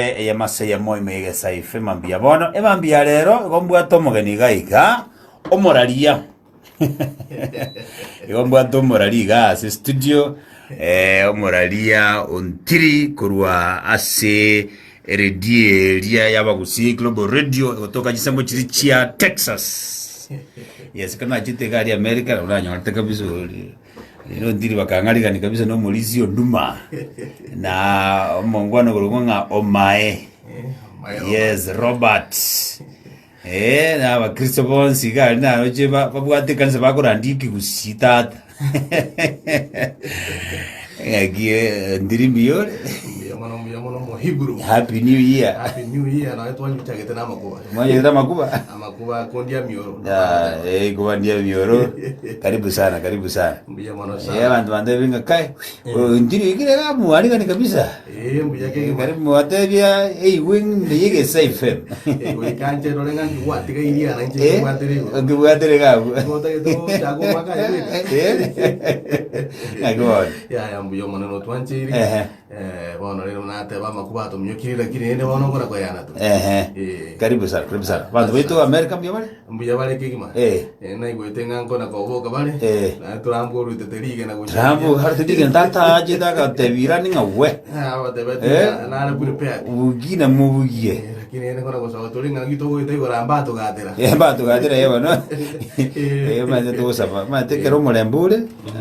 Eyemo ase eyemo ime y'egesaife mambia bono. Emambia ya rero igo mbwate omogeni iga iga, omoraria. Igo mbwate omoraria iga ase studio, eh, omoraria ontiri korwa ase eredio eria y'Abagusii Global Radio egotoka chinsemo chiria chia Texas. Yes, ekero nachete iga aria America nabo nanyorete kabisa oria. Rero ntiri bakang'arigani kabisa na omorisia onduma na omongwana okorokwa ng'a Omae. Yes, Robert. Eh, na abakristo bonsi iga aria naroche ba- babwate ekanisa bakorandia ekegusii tata. Ng'aki eh, ndiri mbuya ore? Mbuya mono mbuya mono Mohiburu. Happy New Year. Happy New Year naye twanyichagete na amakuba. Mwanyete amakuba? Amakuba akondia mioro. Ah, eh, kubandia mioro. Karibu sana, karibu sana. Mbuya mono Eh, sana. abantu bantebie ng'a kai, oyo ntiri oikire iga mwarigani kabisa. Eh, mbuya Eh, kegima. karibu mwatebia eigwe ng'inde y'Egesa FM. Eh, goika nche rore ng'a nkigwatiga iria na inche Eh, nkibwatire igoro. okibwatire iga abwo. Nigo otagete gochaka omwaka aye bweka. Eh, ng'aki bono. Yaya mbuya omonene otwancheire. Ehe. Eh, bono rero nateba amakuba atominyokirie lakini rende bono nkora koyana tu. Ehe. Eh. Karibu sana, karibu sana. Bantu baitu Amerika mbuya bare? Mbuya bare kegima. Eh. Eh, naigwete ng'a nkona koboka bare. Eh. Naye Trump oruetete rigena gochia. Trump harete rigena tata achete agatebia Iran ng'a we. Ah, abatebeti Eh. ng'a nare prepared. Bugi na mubugie. Eh, lakini rende nkona gosaba tore ng'a naki togoeta igoro amba atogatera. Eh, mbatogatera eh bono. Eh. Eh, omanyete togosaba. Omanyete ekero omorembe ore,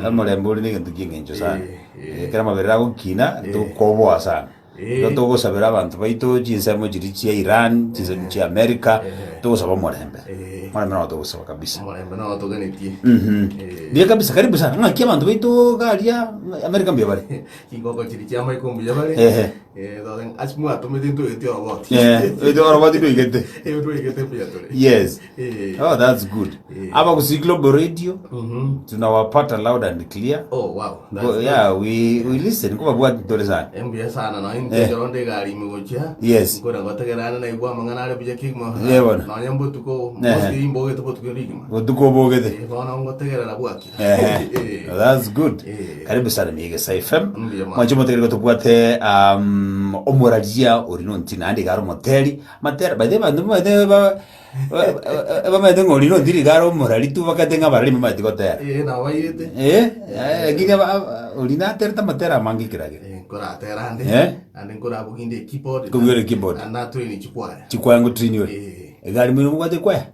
omorembe ore negento ki'eng'encho sana. Eh, eh. Ekero amaberera agokina, Eh. tokoboa sana. Eh. Igo togosabera abanto baito chinsemo chiria chia Iran, chinsemo chia America, Eh. togosaba omorembe. Eh. Omorembe noro togosaba kabisa. Omorembe noro toganetie. Mhm. Eh. Buya kabisa, karibu sana. Ng'aki abanto baito iga aria America mbuya bare? Chingoko chiria chia Michael mbuya bare. Ehe. Eh, toteba ng'a ase mwatomete ntoigete oroboti. Eh, oite oroboti ntoigete. Eh, ntoigete mbuya tore. Yes. Eh. Oh, that's good. Eh. Abagusii Global Radio, Mhm. tunawapata loud and clear. Oh, wow. That's Go, good. yeah, we, we listen. Nkobabwati tore sana. Eh, mbuya sana nonya Eh. inche ekero nde egari ime gochia Yes. nkore gotegerana naigwa amang'ana are buya kegima Eh, bono. nonya mbotuko Ehe. mostly mbogete botuko rigima Botuko obogete. Eh, bono ngotegerera bwakire Ehe. Eh. That's good. Eh. Karibu sana Migesa FM. Mbuya mono. Mwanche motegerere tobwate um, omoraria ori nonti naende iga are omoteri. Matera by the way abanto bamaete ba bamaete ng'a ori nonti iga are omorari tu bakate ng'a abarari mbamaeti gotera. Eh, nabo bairete Eh, eh, lakini aba- aba- ori naterete amatera amange ekero Eh, nkoratera ande Eh? ande nkorabugia ekeyboard Nkobugia ore keyboard. na natrain chikwaya Chikwaya ngotrain ore. Eh. Egari moino mobwate ekwaya?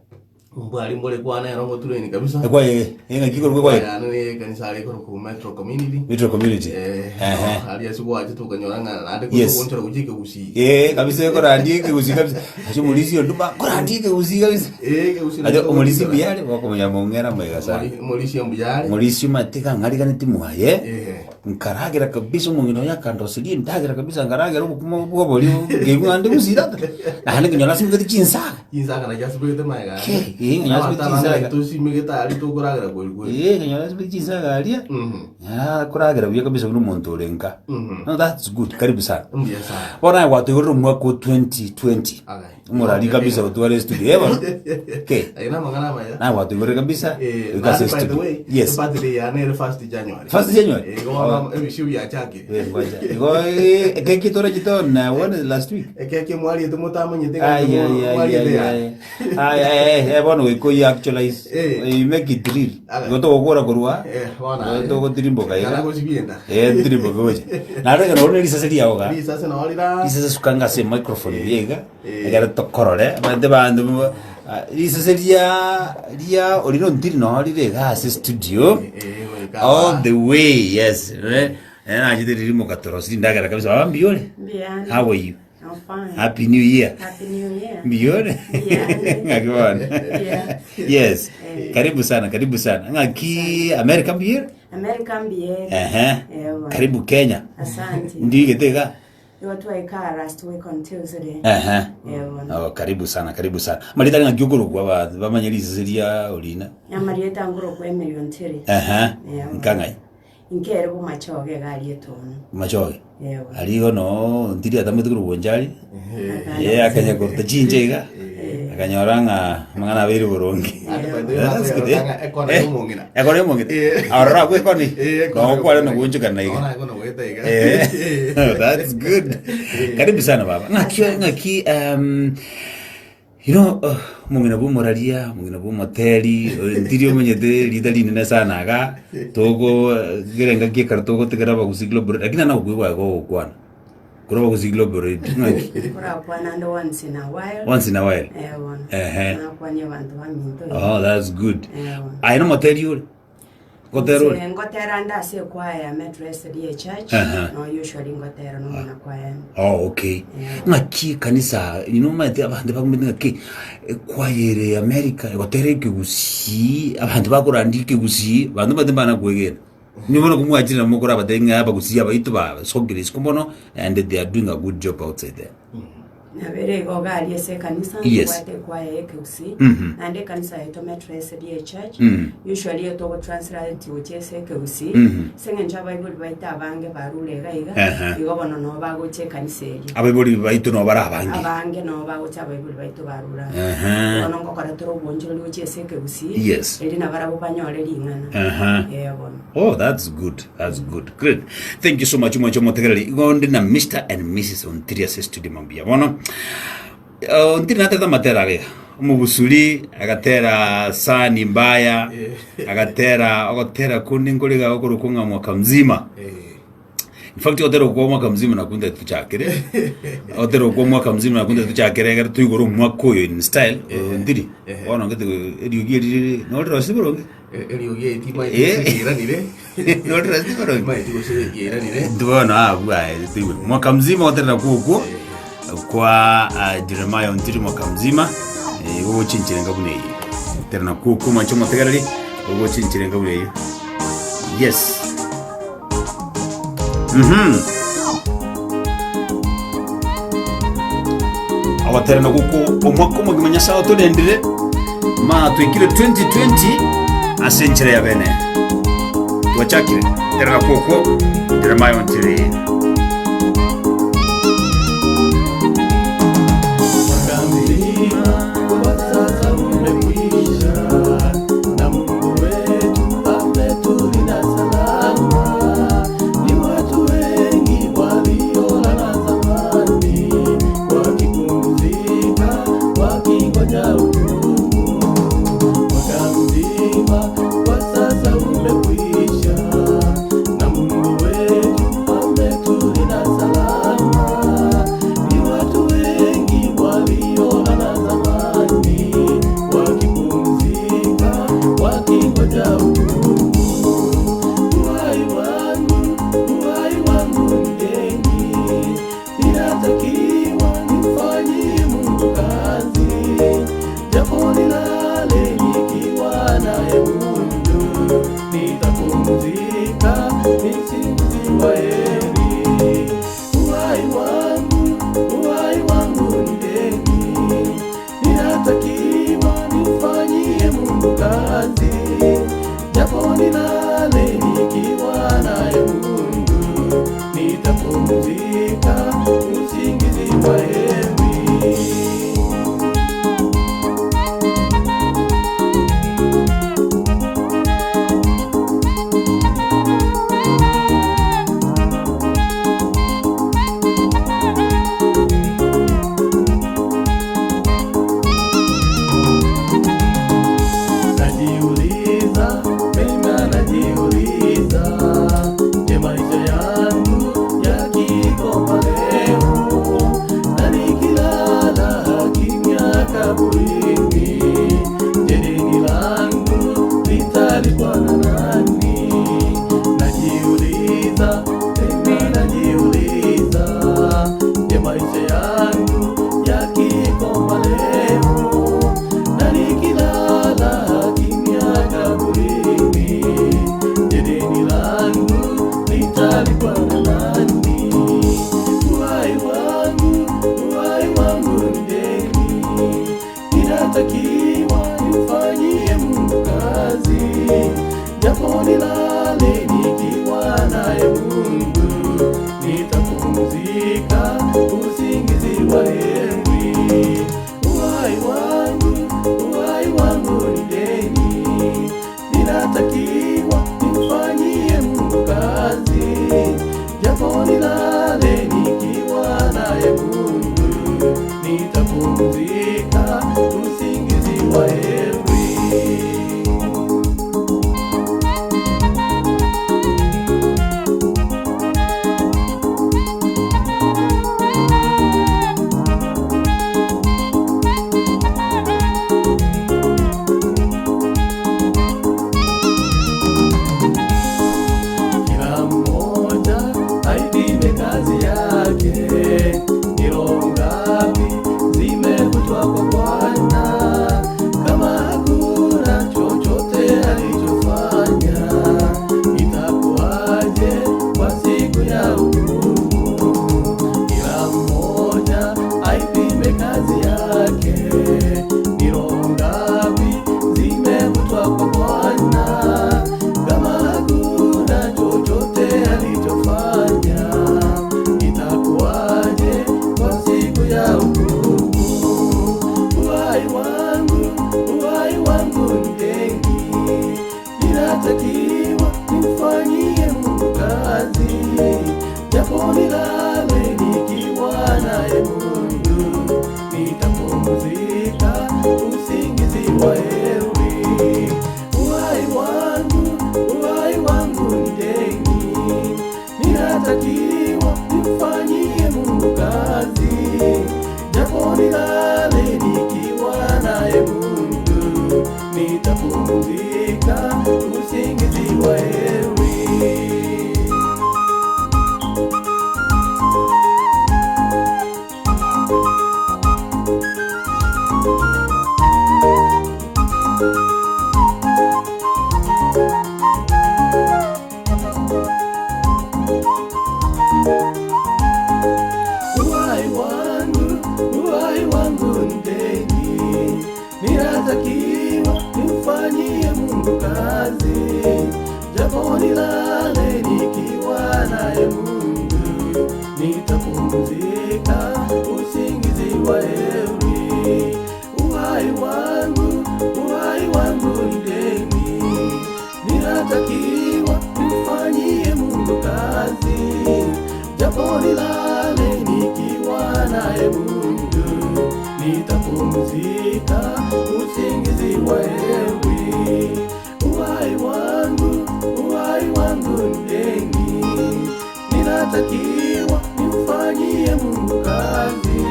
Mbwari mbore kwana ero ngotrain kabisa Ekwaya eye, eng'aki ikorokwa ekwaya? Ekwaya yane ne ekanisa are ekorokwa Metro Community. Metro Community. Eh, Ehe. aria ase gwachete okanyora ng'a naende Yes. gochora gochia ekegusii. Eh, kabisa ekorandia ekegusii kabisa. Ase omorisia onde ba korandia ekegusii kabisa. Eh, ekegusii Ate nakio omorisia togochora. mbuya are, gokomanya mong'era moiga sana. Omori- Omorisia mbuya are. Omorisia omanyete kang'ariganeti mwaye. Eh. Nkaragera kabisa omong'ina oyo akandoseria endagera kabisa nkaragera obokima bwa oborio nkaigwa ng'a nde gusii tata. Naende nkanyora asimegete chinsaga. Chinsaga nachio asimegete magega ande. Ki, eh, nkanyora asimegete Abanto abange chinsaga. tosimegete aria tokoragera kweri kweri. Eh, nkanyora asimegete chinsaga aria, Mhm. ah, koragera buya kabisa buna omonto ore nka. Mhm. No that's good, karibu sana. Mbuya sana. Bono aye gwatoigorire omwaka o 2020. Agai. Omorari kabisa otware estudio, eh bono? Ki? Aye namang'ana amaya. Naye gwatoigorire kabisa, Eh, goika ase naende by the estudio. way, Yes. ebirthday yane ere first January. First January? Eh, igo bono ebisio biachakire. Eh, ngoja. Igo eh, ekeki tore chito na one last week. Ekeki mwariete motamanyete ng'a Ai, ai, ai, mwariete ai, yane. ai. Ai, ai, ai, eh, bono goika oyi actualize. Eh. You make it real. Aye. Igo togokora korwa. Eh, bono Igo aye. togotirimboka iga. Kana gosibienda. Eh, ntirimboke gocha. Naende ekero ore risase riago ga. Risase nao rira. Risase suka anga ase microphone buya iga. Eh. Ekero tokorore, abande banto bo- ah, risase ria ria ori nontiri noo rire iga ase studio. Eh, eh, goika All aba. the way, yes. Eh, eh, nachete riria mokatorosiri ndagera kabisa. Baba mbuya ore? Mbuya. How are you? I'm fine. Happy New Year. Happy New Year. Mbuya ore? Mbuya. Ng'aki bono? Mbuya. Yes. Eh. Karibu sana, karibu sana. Ng'aki America mbuya ore? America mbuya. Ehe. Ewa. Karibu Kenya. Asante. Ndigete iga. Igo twaika last week on Tuesday. Ehe. Ewa. Oh, karibu sana, karibu sana. Marieta ng'aki okorokwa abanto bamanye risase ria orina. Amarieta ngorokwa Emily Ontiri. Ehe. Ewa. Nkang'ai. Inkere bomachoge iga aria etono. Machoge. Ewa. Aria igo noo ntiri atamete korokwa Onchari. Eh, akanya koruta chinche iga. Akanyora ng'a amang'ana abeire boronge. That's good, eh? Ekona Eh, y'omong'ina. Ekona y'omong'ina. Eh. Aroro abwo ekoni. Eh, ekona Noo kware y'omong'ina. nogoonchokana iga. Noo naye nogoeta iga. Eh, that's good. Karibu sana baba. Ng'aki ng'aki you know omong'ina bwa omoraria, omong'ina bwa omoteri, ntiri omonyete rita rinene sana iga, togo kera engaki ekero togotigera abagusii global lakini naro nagokoigwa aye gogokwana. Korwa abagusii global radio ng'aki? Nkorakwana ande once in a while. Once in a while. Eh, bono. Ehe. Nakwanie abanto baminto iga. Oh, that's good. Eh, bono. Aye nomoteri ore? Ngotera ore? Inche ngotera nde ase ekwaya ya Metro SDA Church, Aha. no usually ngotera nomwana kwaya. Oh, okay. Yeah. Ng'aki ekanisa, you know omanyete abanto bakumete ng'aki ekwaya ere America egotera ekegusii, abanto bakorandia ekegusii, abanto mbate mbana kwegena. Inwe bono komwachire nabo mokorabatebia ng'a abagusii abaito basokire isiko mono and they are doing a good job outside there. Nabere igo iga aria ase ekanisa, Yes. ntobwate ekwaya ya ekegusii, naende ekanisa yaito Metro SDA Church, usually igo togo translate gochia ase ekegusii, ase eng'encho abaibori baito abange barure iga iga, Ehe. igo bono nabo bagocha ekanisa eria. Abaibori baito nabo bare abange. Abange nabo bagocha abaibori baito barure aa. Ehe. Bono ngokora tore obonchorori gochia ase ekegusii, Yes. erio nabarabwo banyore ring'ana. Aha. Ee bono. Oh, that's good. That's good. Great. Thank you so much mwanche omotegereri. Igo ndi na Mr. and Mrs. Ontiri ase studio mambia. Bono Ontiri natete amatera aga iga. Omobusuri agatera sani mbaya, agatera ogotera konde nkore iga gokorokwa ng'a mwaka mzima. In fact ogotera okwo kwa mwaka mzima nakwo ntagete tochakere. Ogotera okwo kwa mwaka mzima nakwo ntagete tochakere ekero toigore omwaka oyo in style, Ontiri. Bono ngete eriogi eri rire norirosie boronge. Eriogi eri timaeti Eh. gose riairanire. Norirosie boronge. Timaeti gose riairanire. Intwe bono abwo aye toigwe. Mwaka mzima ogoterera kwa okwo kwa Jeremiah Ontiri mwaka mzima gogochinchera enka buna eye. Goterera kwa okwo mwanche omotegereri gogochinchera enka buna eye. Yes. Ogoterana gokwo omwaka omogima Nyasae otorendire, ma twekire 2020 ase enchera ya bene. Twachakire terana kwokwo Jeremiah Ontiri. Mwaka mzima kwa sasa umekwisha, na Mungu wetu ametulinda salama. Ni watu wengi waliolala zamani, wakipumzika, wakingoja hukumu. Mwaka mzima kwa sasa umekwisha, na Mungu wetu ametulinda salama. Ni watu wengi waliolala zamani, wakipumzika, wakingoja hukumu. Uhai wangu, uhai wangu ni deni, ninatakiwa nimfanyie Mungu kazi, japo nilale nikiwa naye Mungu, nitapumzika nisinziwa heri. Uhai wangu, uhai wangu ni deni, ninatakiwa nimfanyie Mungu kazi, japo nilale nikiwa naye Mungu, nitapumzika usingizi wa heri. Najiuliza, mimi najiuliza, je, maisha yangu yakikoma leo, na nikilala kimya kaburini, je, deni langu litalipwa na nani? Najiuliza, mimi najiuliza, je, maisha yangu yakikoma leo, na nikilala kimya kaburini, je, deni langu litalipwa na nani? Uhai wangu, uhai wangu ni deni, ninatakiwa nimfanyie Mungu kazi, japo nilale nikiwa naye Mungu, nitapumzika usingizi wa heri. hukumu. Uhai wangu, uhai wangu ni deni, ninatakiwa nimfanyie Mungu kazi, japo nilale nikiwa naye Mungu, nitapumzika usingizi wa heri. Uhai wangu, uhai wangu ni deni, ninatakiwa nimfanyie Mungu kazi, japo nilale nikiwa naye Mungu, nitapumzika usingizi wa heri. Uhai wangu, uhai wangu ni deni, ninatakiwa nimfanyie Mungu kazi, japo nilale nikiwa naye Mungu, nitapumzika usingizi wa heri. Uhai wangu, uhai wangu ni deni, ninatakiwa nimfanyie Mungu kazi, japo nilale nikiwa naye Mungu, nitapumzika usingizi wa heri. Uhai wangu, uhai wangu ni deni, ninatakiwa nimfanyie Mungu kazi,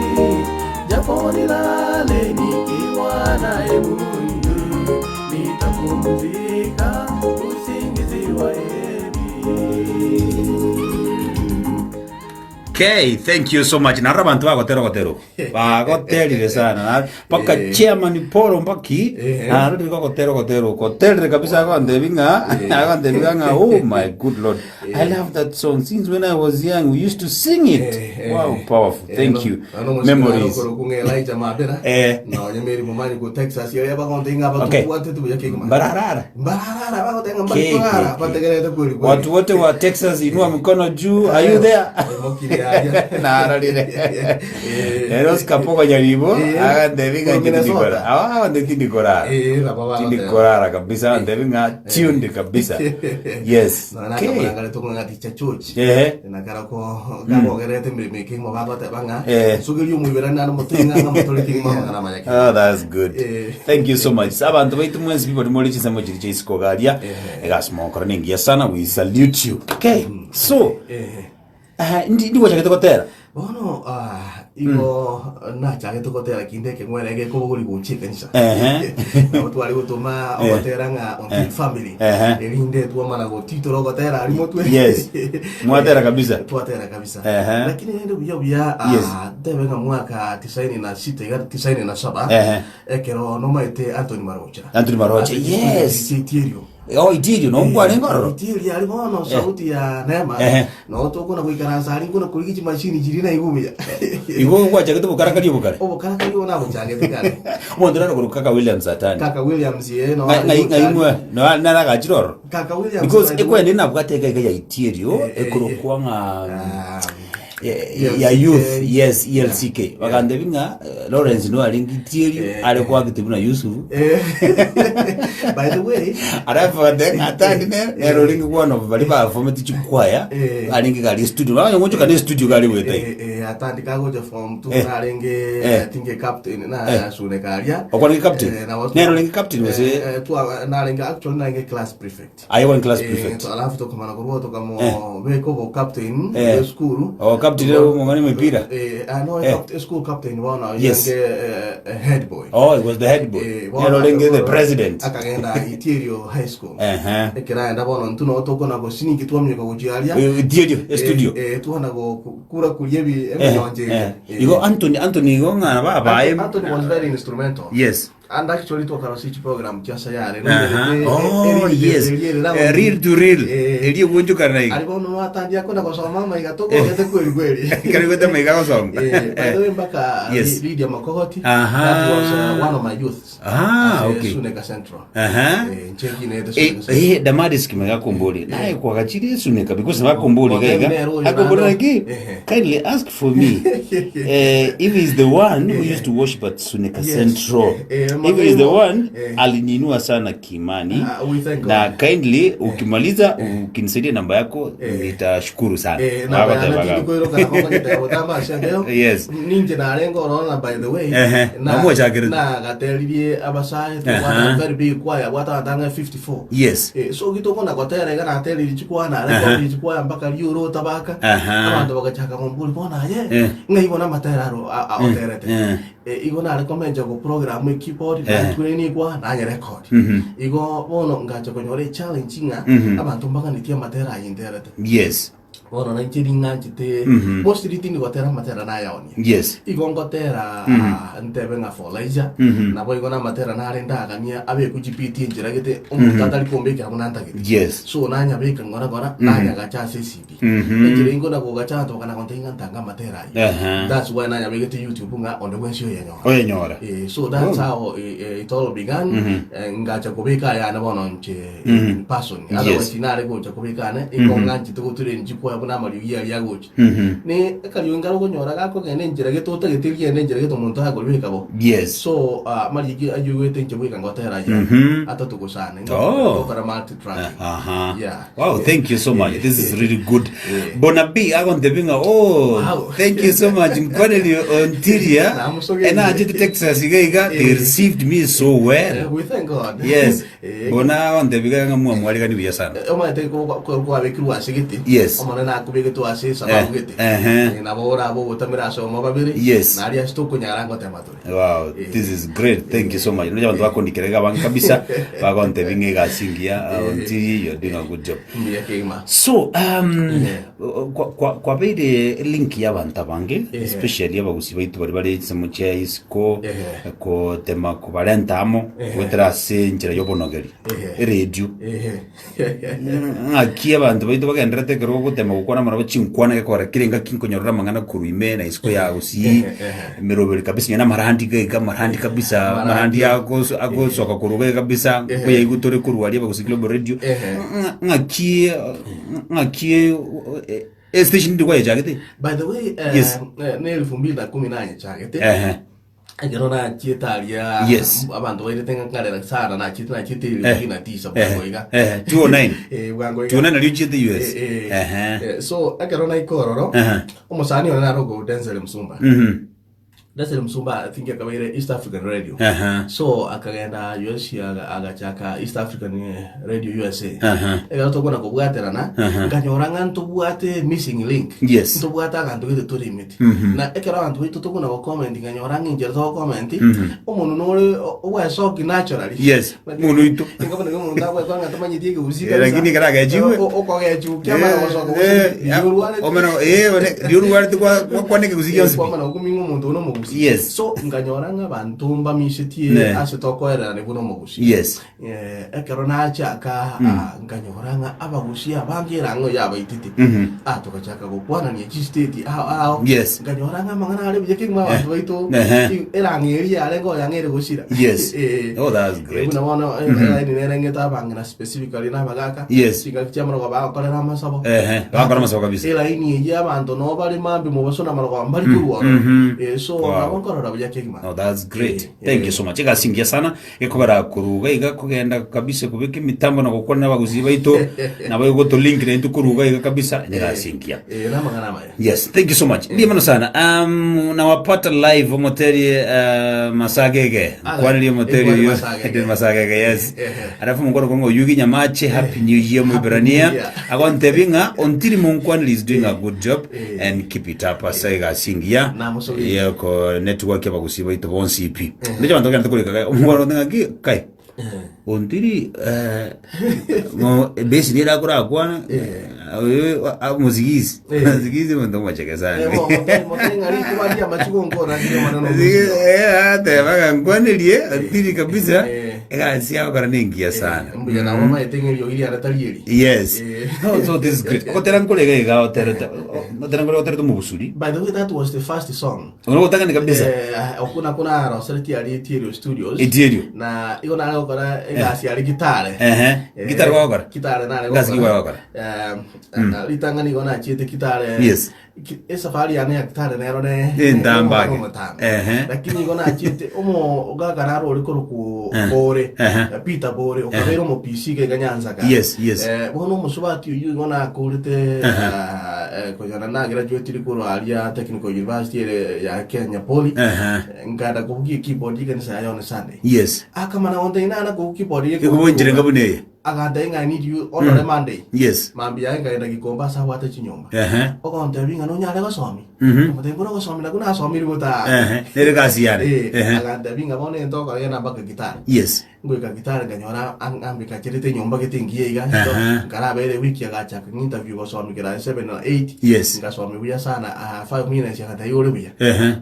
japo nilale nikiwa naye Mungu, nitapumzika usingizi wa heri. Okay, thank you so much. Narora abanto bagotera ogotera oko. Bagoterire sana. Na mpaka Eh. chairman Paul Mbaki Eh. narorire gogotera ogotera oko. Oterire kabisa agontebi ng'a agontebi ng'a oh my good lord. I love that song since when I was young we used to sing it. Eh, eh. Wow, powerful. Thank you. Memories. Elijah Mabera Eh. nonya Mary Momanyi ku Texas yaria bagonte ng'a Okay. batubwate tubuya kegima Mbararara. mbararara bagote ng'a Ke- mbararara ke- bategerete kweli kweli Watu wote wa Texas inua mikono juu. Are you there? Mokire aria. Narorire. Eh. Rero sikapoko nyaribo Eh. agantebi ng'a Korwa inche Minnesota. tindikora. Awa agantebi tindikorara. Eh, nabo bagoteba. Tindikorara kabisa agantebi ng'a tuned kabisa. Yes. Nonya Okay. nakamorangare tokong'a ticha church Ehe. nakarako kabogerete emiremo eke ng'o bagoteba ng'a Eh. nsugerie omoibera nare omotwe ng'a ng'a motore kegima amang'ana amaya kegima. Oh, that's good. Eh. Thank you so much. Abantu baitu mwensi people timore chinsemo chiri chia isiko garia. Eh. Egasmokora nengiya sana we salute you. Okay. So, Eh. eh, ndi ndigochagete gotera. Bono ah, igo nachagete gotera kinde ekeng'were gekobogori gochia ekanisa Ehe. nabo tware gotoma Eh. ogotera ng'a on family Ehe. erinde twamana gotitora ogotera aria motwe Yes. Mwatera kabisa. twatera kabisa Ehe. lakini rende buya buya ah, Yes. ntebe ng'a mwaka tisaini na sita iga tisaini na saba Ehe. ekero nomaete Anthony Marocha Anthony Marocha, Ase yes. Itirio Oh, itirio no ngware ngororo. Itirio ari bono sauti ya Neema Ehe. no tokona goikaransa ari nkona korigi chimashini chiri na igubuya Igo gwachagete bokarakari obokare. obokarakari obo nabochagete kare Omonto nare korokwa kaka William Satani. kaka Williams ye no Ng'a- ng'ai- ng'ai mwe no naragachire ororo. kaka Williams Because by the way- ekwende nabwate eka ya itirio Eh, eh, ekorokwa ng'a Ah, ya youth ELCK. yes ELCK bagantebi ng'a eh, Lawrence no arenge itirio Eh, are kwagete buna Yusuf eh, by the way alafu bagantebia ng'a atandi nere nere orenge one of baria bafomete chikwaya Eh. arenge gari studio bakanya gochoka ne studio gari goeta iga eh, eh, atandi kagocha form two Eh. narenge Eh. tinge captain Eh. na sune karia Okwarenge captain? Eh, na Nere orenge captain gose? eh, eh, twa narenge actually narenge class prefect Aye one class Eh, prefect. to- alafu tokamana korwa tokamo Eh. beka obo captain Eh. bwe school Oh, captain ere omong'ani mipira. eh, ah, no, Eh. cap- school captain bono Yes. yarenge eh, eh, head boy Oh, it was the head boy. Eh, bono Nere orenge the akagenda- president. akagenda Itierio high school Ehe. ekeraenda bono intwe no tokona gosiniki twamioka gochiaria Eh, Itierio, e studio. eh, eh, twana gokura kuria ebi Eh, emeyonje eh. Igo Anthony Anthony igo ng'a babaye. Anthony was very instrumental Yes. And actually twakarosia chiprogram chia sayare Aha. Oh, yes. Eh, reel to reel. Erio gwochokana na iga. Ari bono mwatandia kona gosoma amaiga tokogete kweli kweli. Kari gwete amaiga gosoma. Eh, by the way mpaka Yes. Li- Lydia Makogoti Aha. that was uh, one of my youths. Ah, Ase okay. Suneka Central. Aha. Eh, ncheki nete Eh, Suneka Central. eh, Damaris kimega kumbuli naye kwagachire esuneka because bakumbuli Ngotebi gaiga nere oyo akumbuli nando. naki Ehe. kindly ask for me eh, if he's the one who used to worship at Suneka Yes. Central Eh, if he's the Magoimo. one Eh. aliniinua sana kiimani Ah, we thank na God. kindly ukimaliza ukinisaidia namba yako Eh. nitashukuru sana Eh, namba Wako yane tebaga. tindikoiroka nabo ngonyete gotamba ase engeo Yes. ninche narenge ororo na by the way Ehe, namwochakerete. nagateririe abasae Aha. tobwata very big choir bwata abanto ang'e 54 Yes. Eh, so gitokona gotera iga nateririe chikwaya Aha. narekodire chikwaya mpaka riuro tabaka Aha. abanto bagachaka gombori bono aye Eh. ng'ai bono amatera aro a- a- oterete eh. Eh, igo nare komencha go program ekeyboard Eh. nature nikwa nanye record Mhm. igo bono ngacha konyora echallenge ng'a Mhm. abanto mbaganetie amatera aye nterete Yes. bono nainche ring'anchete Mhm. mostly tindi gotera amatera nayaonia Yes. igo ngotera Mhm. ah, ntebe ng'a for leisure Mhm. nabo igo namatera nare ndagania abeku chipiti enchera gete omonto atari kombekera buna ntagete Yes. so nanyabeka ng'ora ng'ora nanyagacha ase ecd Mhm. enchera ingo nagogacha abanto bakana gontebia ng'a ntanga amatera ayio Aha. that's why nanyabegete youtube ng'a onde bwensi oyenyora Oyenyora. Eh, so that's Oh. how eh, eh, it all began Mhm. Eh, ngacha kobeka ayane bono inche Mhm. in person Yes. otherwise nare gocha kobeka ane igo Mhm. ng'anchete gotura enchikwa buna amariogi aria agocha Mhm. ne ekariogi nkare okonyora gakogenda enchera gete otagete rigende enchera gete omonto akoribeka bo Yes. so ah, amariogi ayio goete inche bweka ngotera aya Mhm. atatu gosana Oh. ngokora multi tracking Aha. Yeah. Wow, thank you so much. This is really good. Yeah. Bonabi agontebinga oh, Wow. thank you so much. Nkwaneli Ontiria. Namusogeirie. And I did Texas igaiga they Yeah. received me so well. Eh, we thank God Yes. Eh, Bona agontebinga ng'a mwamwarigani buya sana. omanyete kwabekirwe ase gete Yes. omone nakobeketwe ase esababu Eh, gete ehe. Eh, nabo oraba ogotamera ase omo babere Yes. naria ase tokonyara ngotema tore Wow, this is great. Thank you so much. Noja bantu bakondikera abange kabisa bagontebinga egasi engiya Ontiri you're doing a good job. mbuya kegima So, um, Yeah. kwa- kwa- kwabeire link y'abanto abange Yeah. especially abagusi baitu bari bare chisemo chia isiko Yeah. kotema kobarenta amo Yeah. goetera ase enchera y'obonogeri Yeah. eredio Ehe. Ng'aki abanto baito bagenderete ekero ogotema gokwana amarabo chinkwana gekogera kera engaki nkonyorora amang'ana korwa ime na isiko ya gusii emeroberi kabisa onye na amarandi gaiga amarandi kabisa amarandi agoso agosoka korwa iga kabisa nkoyaigwa tore korwa aria Abagusii Global Radio Ng'a- ng'aki ng'aki estation indi kwayechagete? By the way, eh, Yes. eh, ne elfu mbili na kumi nanyechagete Ehe. Ekero nachiete aria Yes. abanto bairete ng'a nkarera sana nachiete nachiete elfu Eh, mbili na tisa eh, bwango iga eh, 209. Eh, bwango iga 209 nario ochiete US. Eh, eh. Ehe. Eh, so ekero naika ororo Ehe. omosani one nare ogo Denzel Msumba Mhm. Denzel Msumba I think akabeire East African Radio Ehe. so akagenda US aga- agachaka East African eh, Radio USA Aha. ekero tokona kobwaterana Aha. nkanyora ng'a ntobwate missing link Yes. ntobwate aganto gete torimeti Na ekero abanto baito tokona gocomment nkanyora ng'a enchera togocomment omonwe nore ogwesoki naturally Yes, omonwe oito. Inga bono nigo omonto agwekora ng'a tamanyeti ekegusii Eh, lakini ekero agechigwe. Okogechigwa kiamara gosoka gose riria orwarete. Omena eh one riria orwarete kwa gwakwana ekegusii gionsi pi. Kwamana gokuming'a omonto buna omogusii. Yes. So nkanyora ng'a abanto mbamisetie Ne. ase tokoererania buna omogusii. Yes. Eh, ekero nachaka ah, nkanyora ng'a abagusia abange erang'o yabaitete ah, togachaka gokwanania chistate ao ao Yes. nkanyora ng'a amang'ana are buya kegima abanto baito Ehe. i- erang'o eria yarenge oyang'e ere gosira Yes. Eh, Oh, that's eh, great. buna bono eh, elaini nerengete abang'ina specifically na abagaka Yes. chingaki chia amarogoba bagokorera amasabo Ehe, bagokora amasabo kabisa. elaini eyio abanto noo bare mambia mobaso na amarogoba mbari korwa ororo mhm. Eh, so Wow. nabo nkorora buya kegima No, that's great. Eh, Thank eh. you so much. Egasi engiya sana. Gekogera koruga iga kogenda kabisa kobeka emitambo na gokwana nabagusii baito nabo egotolink naintwe koruga iga kabisa negasi engiya. Eh, namang'ana amaya. Yes, thank you so much. Ndiye mono sana. Um, nawapata live omoteri uh, Masagege. Ah, Nkwanire omoteri Edward oyo. Masagege. Edward Masagege, yes. Eh, eh. Alafu mongoro kongo Oyugi Nyamache, Happy New Year Mwibrania. New Year. Agontebia ng'a Ontiri monkwanire is doing a good job Eh. and keep it up ase egasi engiya. Namosogerie. Yeko network y'abagusii baito bonsi pi. Ndicho abanto bagenda korika kai omwana onde ng'aki kai ontiri eh, mo ebesi niyo erakorakwana Eh. Oyo ah, omosigisi. Eh. Omosigisi omonto omocheke sana. Eh, bo, mote- mote ng'a rikuba ri'amachiko nkorangire Omonene omosio. Eh, atebaga nkwanerie Ontiri kabisa Eh. egasi yagokora nengiya sana. Mbuya nabo bamaete ng'a eriogi riane tari eri. Yes. Eh. No, so this is great. Ogotera nkore iga iga oterete otera nkore oterete omobusuri. By the way, that was the first song. Ore gotang'ani kabisa. Eh, okwo nakwo naroseretie aria Etierio Studios. Etierio. Na igo nare gokora egasi aria gitare. Ehe. Eh, Gitare gwagokora? Gitare nare Egasi ki gwagokora? Eh, ritang'ani igo nachiete gitare. Yes. Ki- Esafari yane ya gitare nero ne Entambe ake. omotambe. Ehe. Lakini igo nachiete omo ogaka naro ore korokwo Eh. Bore. Ehe. Eh, Peter Bore okabeire omo PC iga iga Nyanza kare. Yes, yes. Eh, bono omosubati oyio igo nakorete ah, eh, konyora nagraduatire korwa aria Technical University ere ya Kenya Poly. Ehe. Nkaenda kobugia ekeyboard y'ekanisa yaye on Sunday. Yes. Akamana gontebia nana kobugia keyboard eye Ekobonchire nka buna eye. Agantebia ng'a I need you onore Monday. Yes. Mambia yaye nkaenda Gikomba ase abwate chinyomba. Ehe. Ogontebia ng'a nonyare gosomi. Mhm. Nkamotebia buna ogosomi nakwo nasomire botambe. Ehe. Nere egasi yane. Eh, Ehe. agantebia ng'a bono egento ogokora genda mpaka gitari. Yes. Ngoika gitari nkanyora ang- ambikacherete enyomba gete engiya iga Ehe. nkarabere ewiki agachaka ng'interview gosomi kera 7 na 8 Yes. nkasomi buya sana ah, 5 minutes agantebia ore buya Ehe.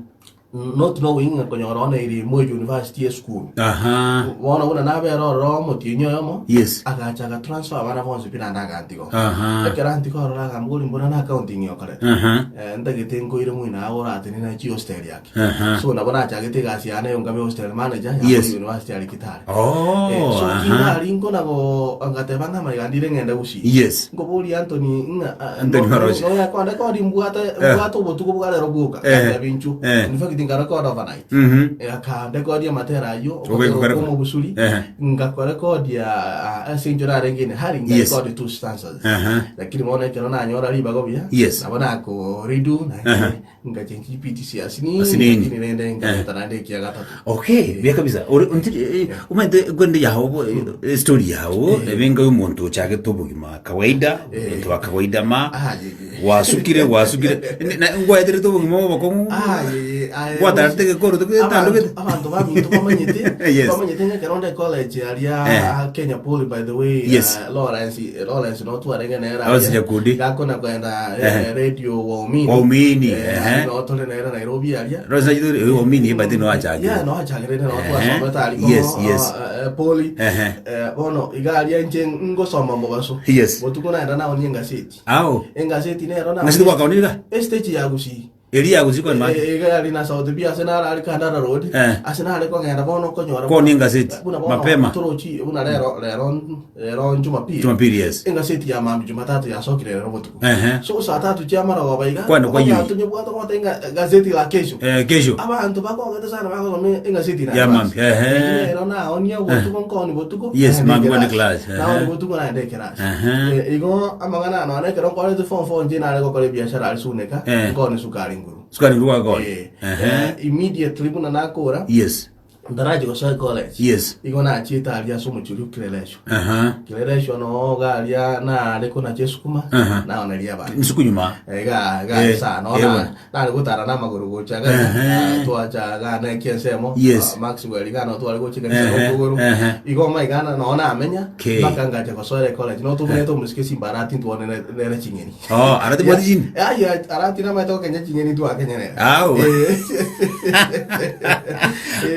Not knowing ng'a konyora one ere Moi University esukuru. Aha. Bono buna nabere ororo omotienyi oyomo, Yes. agacha aga transfer abana bonsi pi naende agantiga oo. Aha. Ekero antiga ororo akamboria mbuna na accounting okorete. Aha. Eh, ntagete nkoire moino aye oratenene achie hostel yake. Aha. So nabo nachagete egasi yane eyo nkabe hostel manager ya Yes. Moi University aria Kitale. Oh, Eh, so aha. kingari nkona go ngateba ng'a amaiga ndire ng'ende Gusii. Yes. Nkoboria Anthony ng'a ah, Anthony no- Maroche. no- noyakonde kodi mbwate Eh. mbwate obotuko bwa rero bwoka Eh. ngateba inchuo Eh. in fact nkarecord overnight Mhm. Eh, akandekodia amatera ayio Ogoikora- omobusuri Eh. ngakorekodia ah, ase incho narenge ine hari Yes. ngarekodi two stanzas Aha. lakini bono ekero nanyora ribago buya Yes. nabo nakoridu Aha. ngachenji epiti sia asinini Asinini. lakini rende nkareta naende ekia gatato Okay, buya kabisa. Ore ontiri eh, omanyete kwende yago bo, eh, story yago ebenga ya omonto ochagete obogima kawaida, omonto wa kawaida ma Ah, ye, ye. gwasukire gwasukire Ne- na ngwaeterete obogima obokong'u Ah, ye, ye, aye, gwatarete gekoro Abanto getandogete abanto baminto bamanyete Yes. bamanyete ng'a ekero nde college aria Eh. Kenya Poly by the way Yes. ah, Lawrence Lawrence no twarenge nere Lawrence aria. Nyakundi. Gakona kwenda eh, Ehe. radio Waumini Waumini, Eh, ehe. aria no tore nere Nairobi aria Lawrence Nyakundi, eh, Waumini but no achagire Yeah, no achagire no Ehe. twasomete aria Yes, komo, yes. ah, eh, Poly Ehe. Eh, bono iga aria inche ngosoma mobaso Yes. botuko naenda naonia engaseti Ao. engaseti nero naonia- Ngaseti gwakaonire iga? Estage ya Gusii Eria ya Gusii kore mate. Eh, iga yari na South B ase naro ari Kandara Road Eh. ase nare kogenda bono okonyora Koonia engaseti, buna bono mapema. torochi buna rero rero rero Jumapili Jumapili, yes. engaseti ya mambia Jumatatu yasokire rero botuko Ehe. so saa tatu chia marogoba iga Kwani kwa okonyora yui. tonyebwate goteba ng'a gazeti la kesho Eh, kesho. abanto bakogete sana bagosoma engaseti na Ya class. mambia, ehe. Eki rero naonia botuko nkooni botuko Yes, naende mambia kwani eclass. class, ehe. Naoni botuko naende eclass Ehe. Eh, igo amang'ana aya nonya ekero nkorete form four inche nare gokora ebiashara aria Suneka, Eh. nkone sukari nguru. Sukari nguru gwakora. Eh, Ehe. eh, immediately buna nakora, Yes. ntarachi gosoa ecollege. Yes. Igo nachiete aria ase omochie Kileleshwa. Aha. Kileleshwa noo iga aria nare konacha esukuma, Aha. naoneria abanto. Nsuku nyuma. Eh, iga iga Eh, sana eh, ona bono. nare gotara namagoro gocha iga Ehe. ah, twacha iga na ekiensemo Yes. ah, Maxwell iga no tware gocha ekanisa Ehe, okogoro ehe. igo maiga na noo namenya Okay. mpaka ngacha gosoera ecollege no tomenete omosike esimba arati ntwane ne- nere ching'eni Oh, arati bwati chini? Aye, arati namaete gokenya ching'eni twakenyerera Au. Eh.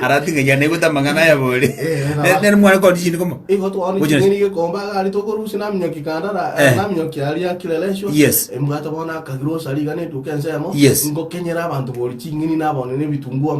Arati ng'enya naigwete amang'ana aya bori. Eh, na- Ne- Nere mware kodi chini komo. Igo twaoni Gochia- ching'eni gekomba gari tokorusia naminyoki kandara Eh. naminyoki aria kileleshwa Yes. embwate bono akagrocery iga neduka ensemo Yes. ngokenyera abanto bori ching'eni nabone na ebitunguu Wow.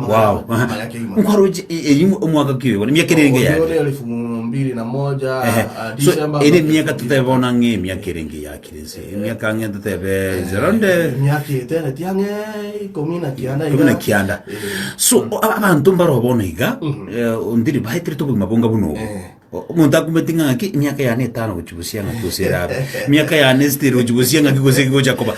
amang'ana amaya kegima Nkwaroche eyi omwaka ki oyo? Emiaka ere enge Oyo yare. ne elfu mbili na moja Ehe. ah, So December ere emiaka totebe bono ang'e emiaka ere enge yakire nse. Emiaka ang'e totebe around emiaka etereti ang'e ikomi na kianda iga ikomi na kianda. Eh. So abanto mbaro bono iga eh, ondiri baeterete obogima bonga buna obo. Eh. Omonto akumeti ng'a ng'aki, emiaka yane etano gochia gosia ng'aki gose erabe, emiaka yane esita gochia gosia ng'aki gose egocha koba.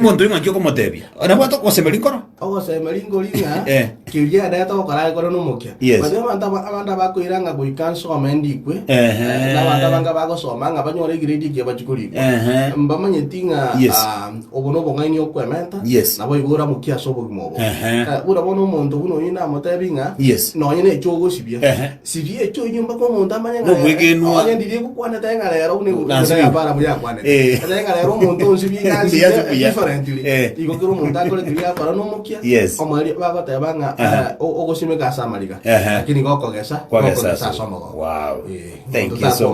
Omonto oyo ng'aki okomotebia? Nabwate ogosemeria nkoro? Ogosemeria nkori ng'a Eh. keria arete gokora agekore nomokia. Yes. Baria abanto aba- abande abakoira ng'a goika nsome ndikwe, Ehe. na abanto abange bagosoma ng'a banyore egrade ekiya bachie korikwa. Ehe. Mbamanyeti ng'a Yes. ah, obo nobong'aini okwementa, Yes. naboigo oramokie ase obogima obo. Ehe. Eh, buna bono omonto buna oyio namotebi ng'a Yes. nonye na ekio ogosibia, Ehe. sibia ekio oyio mpaka omonto amanye. Onye ng'a- Nobwegenwa. onye ndiria egokwanete ng'a rero buna egu- Nansi buna yapara buya akwanete. Eh. Ete ng'a rero omonto onsi Mbuya bigansi buya. differently. Eh. Igo kera omonto akore keria akora nomokia. Yes. Omweri bagoteba ng'a Aha. eh, o- ogosimeka ase amariga. Aha. Lakini gokogesa, Kwagesa gokogesa ase- ase omogoko. Wow. Eh, Thank omonto you so much.